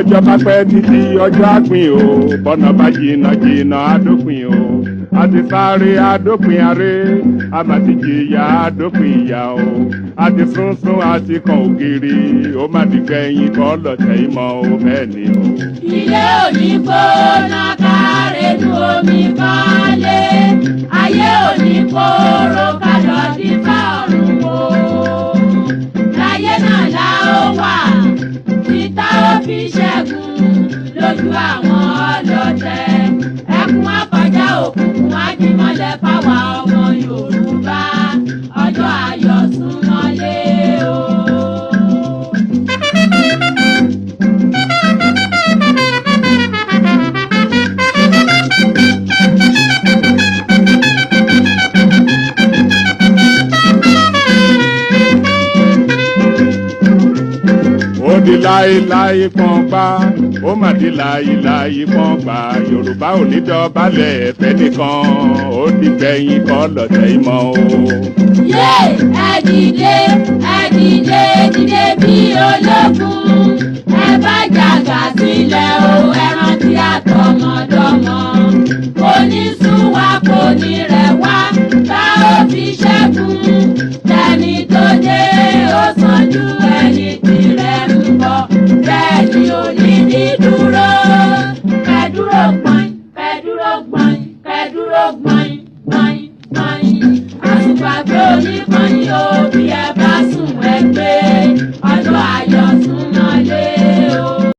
Bọ́jọ́ bá pẹ́ títí, ọjọ́ àpín o. Bọ́nà bá jìnnà jìnnà, àdópin o. Àti sáré àdópin aré, àmàtí jìyà àdópin ìyà o. Àti súnsún àti kan ògiri, ó má di gbẹ̀yìn kọ́ lọ́tẹ̀ ìmọ̀ o, bẹ́ẹ̀ ni o. Ilé òní gbóná kárẹ́nu omi kọ́lé, ayé òní kóró kálọ̀ dífá ọ̀run wò. Láyé náà la ó wà títà ó fi ṣẹ́gun lójú àwọn ọlọ́tẹ̀. Ẹkún akọjá, òkùnkùn ajímọ́lẹ̀ fáwa ọmọ Yorùbá. Ọjọ́ ayọ̀ súnmọ́lé o. Ó di láéláé pọ́npá, ó mà di láéláé pọ́npá. Yorùbá ò ní dọ̀bálẹ̀ ẹ̀fẹ́ nìkan, ó di gbẹ̀yìn kọ́ lọ́tẹ̀ ìmọ̀ o. Yé, ẹ dìde, ẹ dìde, dìde bí ológun. Ẹ bá jàgà sílẹ̀ o, ẹ rántí àtọmọdọ́.